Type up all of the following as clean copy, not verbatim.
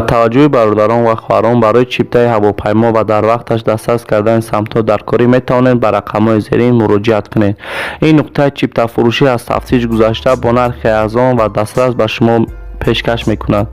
Таваҷҷӯҳи бародарон ва хоҳарон, барои чиптаи ҳавопаймо ва дар вақташ дастрас кардани самтҳо дар корӣ метавонед ба рақамҳои зерин муроҷиат кунед. Ин нуқтаи чиптафурӯшӣ аз тафтиш гузашта бо нархи арзон ва дастрас ба шумо пешкаш мекунад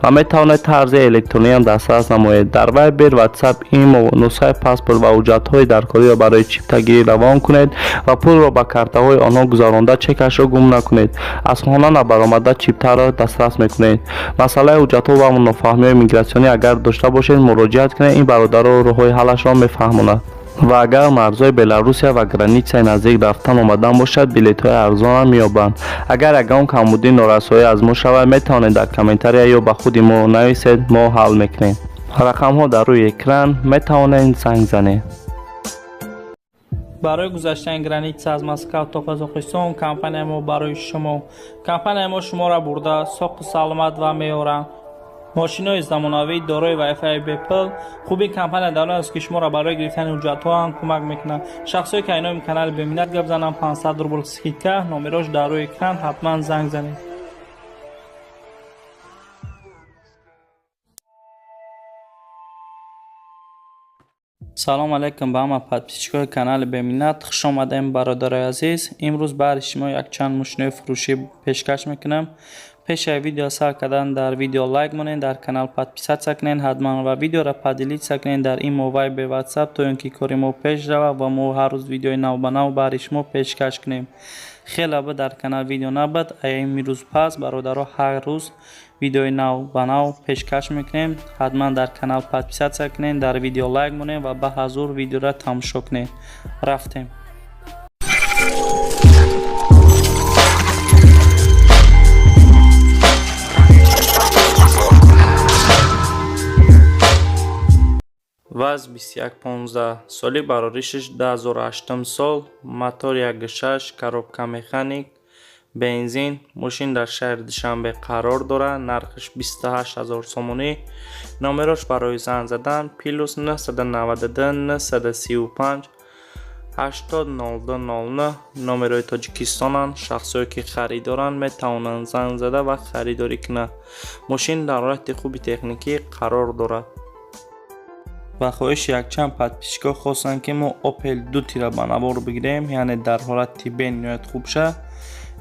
ва метавонед тарзи электрониам дастрас намоед. Дар Viber, WhatsApp, имо нусхаи паспорт ва ҳуҷҷатҳои даркориро барои чиптагирӣ равон кунед ва пулро ба картаҳои онҳо гузаронда чекашро гум накунед. Аз хона набаромада чиптаро дастрас мекунед. Масъалаи ҳуҷҷатҳо ва нофаҳмиҳои мигратсионӣ агар дошта бошед, муроҷиат кунед, ин бародаро роҳҳои ҳаллашро мефаҳмонад. Ва агар марзҳои Беларусия ва границаи наздик рафтан омадан бошад, билетҳои арзонам меёбанд. Агар ягон камбудӣ, норасоӣ аз мо шавад, метавонед дар комментария ё ба худи мо нависед, мо ҳал мекунем. Рақамҳо дар рӯи экран, метавонед занг занед. Барои гузаштани граница аз Москва то Қазоқистон компанияи мо барои шумо. Компанияи мо шуморо бурда соқу саломат ва меоранд. Мошинҳои замонавӣ дорои Wi-Fi бепул. Хуби компания дар он аст, ки шуморо барои гирифтани ҳуҷҷатҳо ҳам кӯмак мекунад. Шахсое ки айноми канали Беминнат гап зананд, 500 рубл скидка, номерош дар рӯи экран, ҳатман занг занед. Салом алейкум ба ҳама подписчикои канали Беминнат. Хуш омадем, бародарои азиз. Имрӯз баҳри шумо якчанд мошинои фурӯшӣ пешкаш мекунам. Пешаи видео сар кардан дар видео лайк монед, дар канал подписаться кунед ҳатман ва видеоро поделиться кунед дар имо, Viber, WhatsApp, то ин ки кори мо пеш равад ва мо ҳар рӯз видеои навбанав баҳри шумо пешкаш кунем. Хеле ба дар канал видео набад, имрӯз пас бародаро ҳар рӯз видеои навбанав пешкаш мекунем. Ҳатман дар канал подписаться кунед, дар видео лайк монед ва ба ҳазур видеоро тамошо кунед. Рафтем. ВАЗ 2115, соли бароришаш 2008 сол, мотор 1.6, коробка механик, бензин. Мошин дар шаҳри Душанбе қарор дорад, нархаш 28 0 сомонӣ. Номерош барои занг задан плюс 992 935 80 02 09, номерои Тоҷикистонанд. Шахсое ки харидоранд, метавонанд занг зада ва харидорӣ кунанд. Мошин дар ҳолати хуби техникӣ қарор дорад. Ба хоҳиши якчанд подписчикҳо хостанд, ки мо Opel 2 тира ба навор бигирем, яъне дар ҳолати бениҳоят хуб ша.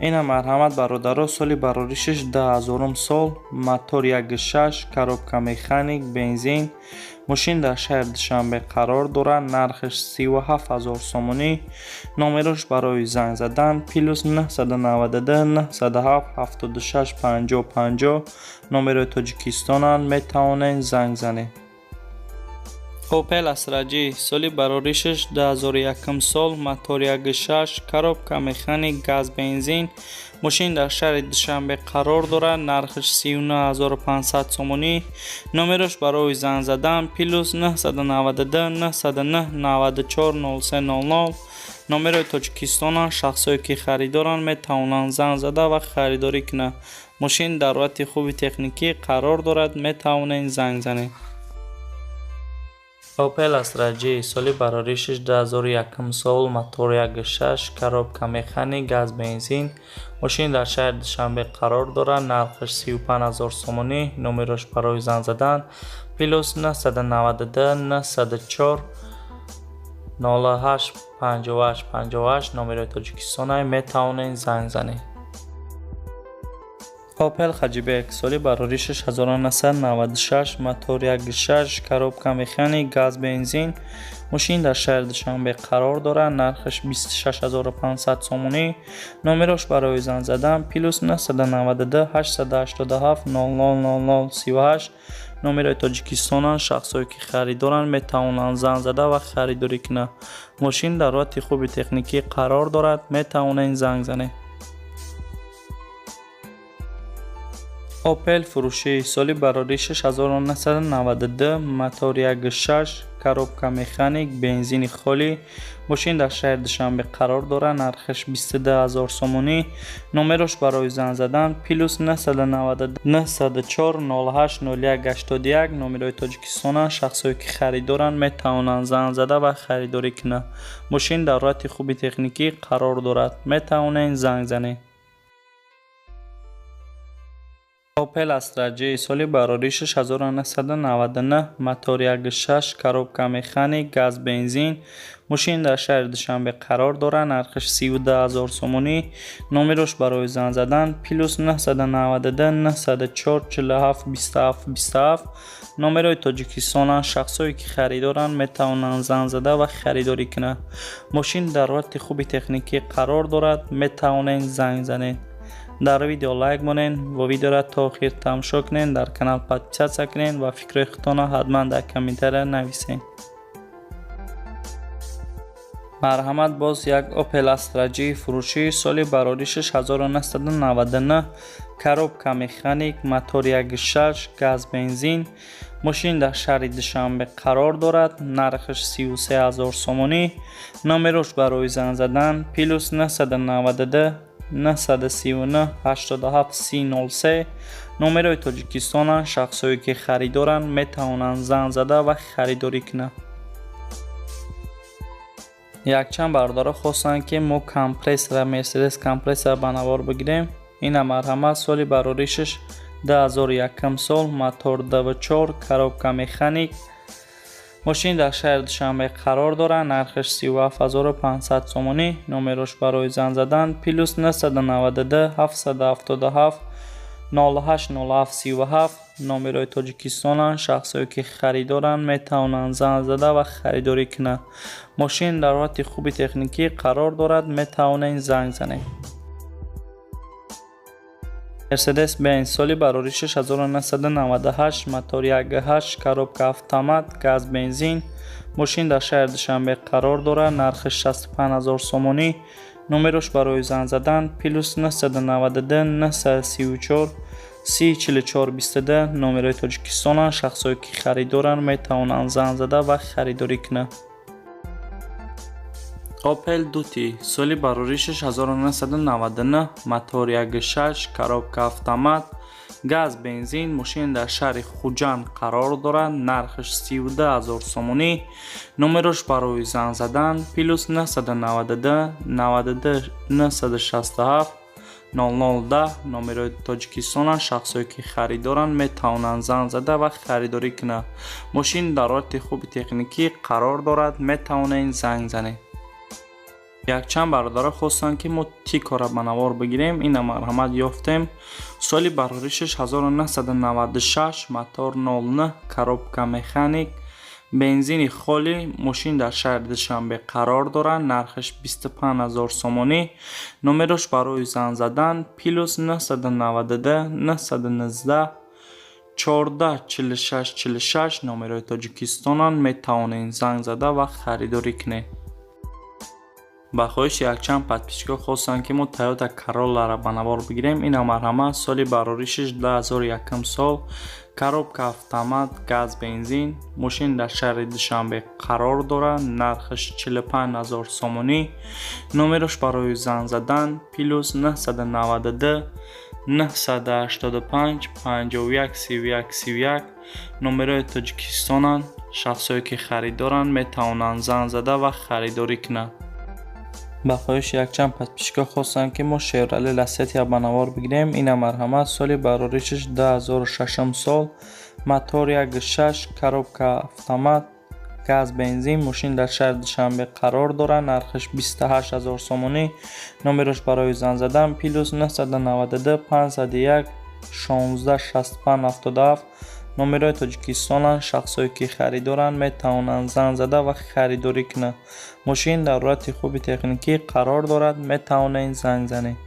Ина марҳамат, бародаро, соли бароришаш 2000 сол, мотор 1.6, коробка механик, бензин. Мошин дар шаҳри Душанбе қарор дорад, нархаш 37 0 сомонӣ. Номерош барои занг задан плюс 992 907 76 50 50, номерои Тоҷикистонанд, метавонед занг занед. Opel Astra J, соли бароришаш 2001 сол, мотор 1.6, коробка механик, газ, бензин. Мошин дар шаҳри Душанбе қарор дорад, нархаш 39500 сомонӣ. Номерош барои занг задан плюс 992 909 94 03 00, номерои Тоҷикистонанд. Шахсое ки харидоранд, метавонанд занг зада ва харидорӣ кунанд. Мошин дар ҳолати хуби техникӣ қарор дорад, метавонед занг занед. Opel Astra J, соли бароришаш 2001 сол, мотор 1.6, коробка механик, газ, бензин. Мошин дар шаҳри Душанбе қарор дорад, нархаш 35 0 сомонӣ. Номерош барои занг задан плюс 992 904 08 58 58, номерои Тоҷикистона, метавонед занг занед. Opel Hatchback, соли бароришаш 1996, мотор 1.6, коробка механик, газ, бензин. Мошин дар шаҳри Душанбе қарор дорад, нархаш 26500 сомонӣ. Номерош барои занг задан плюс 992 887 00 00 38, номерои Тоҷикистонанд. Шахсое ки харидоранд, метавонанд занг зада ва харидорӣ кунанд. Мошин дар ҳолати хуби техникӣ қарор дорад, метавонед занг занед. Opel фурӯшӣ, соли бароришаш 1992, мотор 1.6, коробка механик, бензини холӣ. Мошин дар шаҳри Душанбе қарор дорад, нархаш 22 0 сомонӣ. Номерош барои занг задан плюс 992 904 08 01 81, номерои Тоҷикистонанд. Шахсое ки харидоранд, метавонанд занг зада ва харидорӣ кунанд. Мошин дар ҳолати хуби техникӣ қарор дорад, метавонед занг занед. Opel Astra J, соли бароришаш 1999, мотор 1.6, коробка механик, газ бензин. Мошин дар шаҳри Душанбе қарор дорад, нархаш 32 000 сомонӣ. Номерош барои занг задан плюс 992 904 47 27 27, номерои Тоҷикистонанд. Шахсое ки харидоранд, метавонанд занг зада ва харидорӣ кунанд. Мошин дар ҳолати хуби техникӣ қарор дорад, метавонед занг занед. Дар видео лайк монед ва видеоро то охир тамошо кунед, дар канал подписаться кунед ва фикрҳои худтонро ҳатман дар комментария нависед. Марҳамат, боз як Opel Astra J фурӯшӣ, соли бароришаш 1999, коробка механик, мотор 1.6, газ бензин. Мошин дар шаҳри Душанбе қарор дорад, нархаш 33 000 сомонӣ. Номерош барои занг задан плюс 992 939 87 30 03, номерои Тоҷикистонанд. Шахсое ки харидоранд, метавонанд занг зада ва харидорӣ кунанд. Якчанд бародаро хостанд, ки мо компрессора, Мерседес компрессора ба навор бигирем. Ина, марҳамат, соли бароришаш 2001 сол, мотор 2.4, коробка механик. Мошин дар шаҳри Душанбе қарор дорад, нархаш 37 500 сомонӣ. Номерош барои занг задан плюс 992 777 08 07 37, номерои Тоҷикистонанд. Шахсое ки харидоранд, метавонанд занг зада ва харидорӣ кунанд. Мошин дар ҳолати хуби техникӣ қарор дорад, метавонед занг занед. Мерседес Бенз, соли бароришаш 1998, мотор 1.8, коробка автомат, газ бензин. Мошин дар шаҳри Душанбе қарор дорад, нархаш 65 000 сомонӣ. Номерош барои занг задан плюс 992 934 30 44 22, номерои Тоҷикистонанд. Шахсое ки харидоранд, метавонанд занг зада ва харидорӣ кунанд. Opel Duty, соли бароришаш 1999, мотор 1.6, коробка автомат, газ бензин. Мошин дар шаҳри Хуҷанд қарор дорад, нархаш 32 000 сомонӣ. Номерош барои занг задан плюс 992 92 967 0010, номерои Тоҷикистонанд. Шахсое ки харидоранд, метавонанд занг зада ва харидорӣ кунанд. Мошин дар ҳолати хуби техникӣ қарор дорад, метавонед занг занед. Якчанд бародаро хостанд, ки мо Тикора ба навор бигирем. Ина, марҳамат, ёфтем. Соли бароришаш 1996, мотор 09, коробка механик, бензини холӣ. Мошин дар шаҳри Душанбе қарор дорад, нархаш 25 000 сомонӣ. Номерош барои занг задан плюс 992 919 14 46 46, номерои Тоҷикистонанд, метавонед занг зада ва харидорӣ кунед. Ба хоҳиши якчанд подписчикҳо хостанд, ки мо Toyota Corolla-ро ба навор бигирем. Ина, марҳамат, соли бароришаш 2001 сол, коробка автомат, газ бензин. Мошин дар шаҳри Душанбе қарор дорад, нархаш 45 000 сомонӣ. Номерош барои занг задан плюс 992 985 51 31 31, номерои Тоҷикистонанд. Шахсое ки харидоранд, метавонанд занг зада ва харидорӣ кунанд. Ба хоҳиши якчанд подписчикҳо хостанд, ки мо Шевроле Лассетия ба навор бигирем. Ина, марҳамат, соли бароришаш 2006 сол, мотор 1.6, коробка автомат, газ бензин. Мошин дар шаҳри Душанбе қарор дорад, нархаш 28 000 сомонӣ. Номерош барои занг задан плюс 992 501 16 65 77, номерои Тоҷикистонанд. Шахсое ки харидоранд, метавонанд занг зада ва харидорӣ кунанд. Мошин дар ҳолати хуби техникӣ қарор дорад, метавонед занг занед.